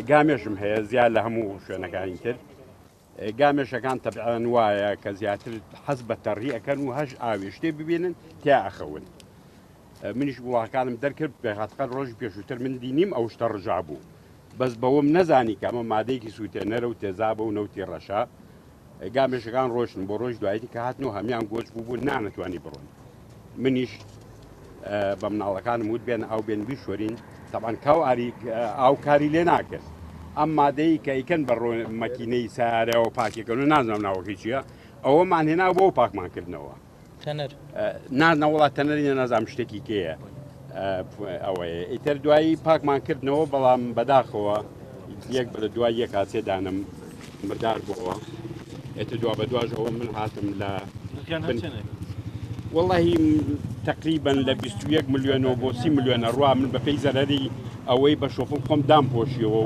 گامێشم هەیە زیاد لە هەموو شوێنەکانی تر. گامێشەکان تەبعەن وایە کە زیاتر حەز بە تەڕی ئەکەن و هەش ئاوێ شتێ ببینن تیا ئەخەون. منیش وڵاکانم دەرکرد بێخاتقەر ڕۆژی پێشووتر من دینیم ئەو شتە ڕژا بوو بەس بەوەم نەزانی کە ئەمە مادەیەکی سووتێنەرە و تێزابە و نەوتی ڕەشە. گامێشەکان ڕۆشتن بۆ ڕۆژ دوایتی کە هاتن و هەمیان گۆچ بوو بوو نانەتوانی بڕۆن. منیش بە مناڵەکانم وت بێن ئاو بێن بیشۆرین تەبان کاو ئاری ئاو کاری لێ ناکرد ئەم مادەی کە ئیکەن بە مەکینەی سارەوە پاکێکەن و نازانم ناوەکەی چییە ئەوەمان هێنا بۆ پاکمان کردنەوە تەنەر نا نەوەڵا تەنەری نازانم شتێکی کێیە ئەوەیە ئیتر دوایی پاکمان کردنەوە بەڵام بەداخەوە یەک بە دوای یەک هاچێ دانم مردار بۆوە ئێتر دوا بە دواش ئەوە من هاتم لە وەڵی تقریبا لە 21 ملیۆنەوە بۆ 30 ملیۆنە ڕوا من بە پێی زەرەری ئەوەی بە شۆفڵ خۆم دام پۆشیەوە.